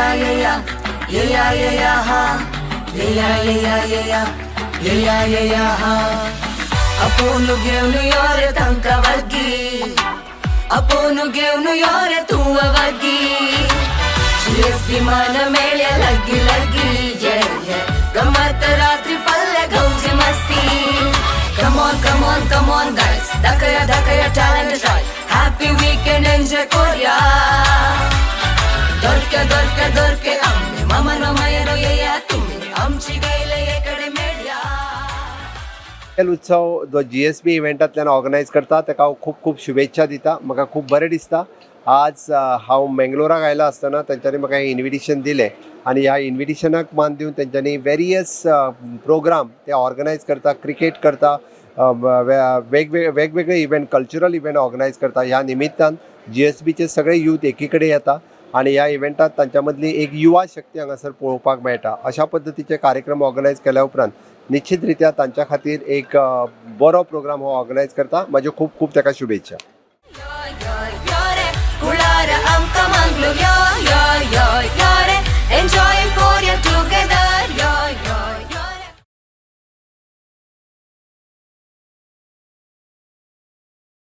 Yeah yeah yeah yeah yeah हा yeah yeah yeah yeah yeah yeah हा. आपूण घेवन यो रे तांकां वागी, आपूण घेवन यो रे तूं वागी. जीएसबी मान मेळ्या लागी लागी, ये ये गमत रात्री पल्ले गौजी मस्ती. Come on, come on, come on guys, दाखया दाखया talent try. Happy weekend enjoy कोरया. दोरके दोरके दोरके आम्ही मामनो मायनो येया तुम्ही आमची गेले एकडे मेळया. खेल उत्सव जो जीएसबी इव्हेंटांतल्यान ऑर्गनायज करता ताका हांव खूब खूब शुभेच्छा दिता. म्हाका खूब बरें दिसता. आज हांव मेंगलोराक आयला आसतना तांच्यांनी म्हाका हें इन्विटेशन दिलें आनी ह्या इन्विटेशनाक मान दिवन तेंच्यांनी वेरियस प्रोग्राम ते ऑर्गनायज करता, क्रिकेट करता, वेगवेगळे वेगवेगळे इव्हेंट, कल्चरल इव्हेंट ऑर्गनायज करता. ह्या निमित्तान जीएसबीचे सगळे यूथ एकी कडेन येता आनी ह्या इव्हेंटात तांच्या मदली एक युवा शक्ती हांगासर पळोवपाक मेळटा. अशा पद्दतीचे कार्यक्रम ऑर्गनायज केल्या उपरांत निश्चित रित्या तांच्या खातीर एक बरो प्रोग्राम हो ऑर्गनायज करता. म्हाज्यो खूब खूब ताका शुभेच्छा.